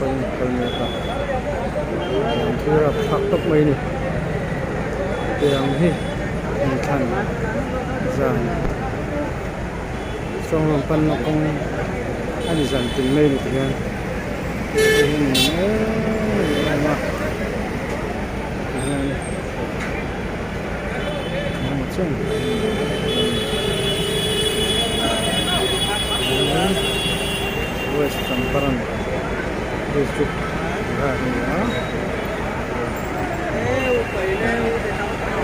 panin a kal mek a tiang thil rapthlak tawp mai a ni tiang hi inthlan zan strong room panna kawng a ni zan tin mai a ni ti hian hei hi nuam em em a ti hian engemaw chen west champaran district bihar a ni a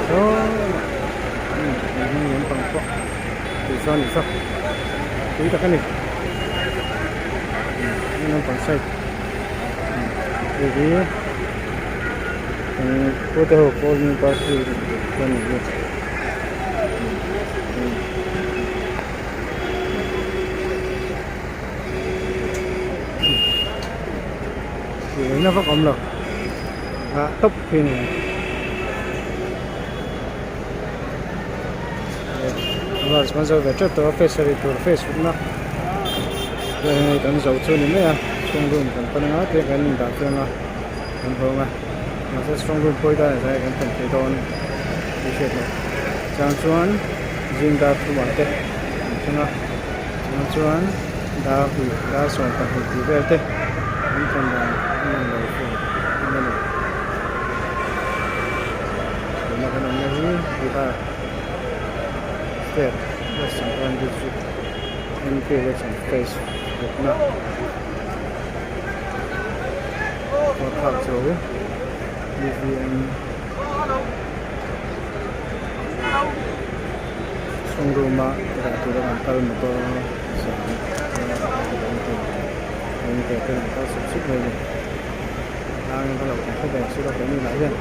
saw hnung lampang pawh tih chuan ni saw tui tak a ni hnung lampang side hei hi pute ho polling party te a ni hi. Tihna vak awm lo ah tawp khi a ni. Bus kan zo ve teuh tawh a face a ri tur face rukna hei kan zo chu a ni mai a strong room kan pan anga tia kan indah chiang a kan hawng a mahse strong room pawh hi tlaiah zai kan thlen thei dawn tih hriat loh chang chuan zing dar thumah te an thleng a chang chuan dar hnih dar 12 tih vel te an thlen dan a lang lo fur a ni. Tuna kan awmna hi Bihar State West Champaran District MP Election Phase rukna a thlak chu EVM chhung room a dah tura kan kal motor an kal sup sup mai a ni. Tlangin ka lo thlen thla ve chu ka keini lah hian.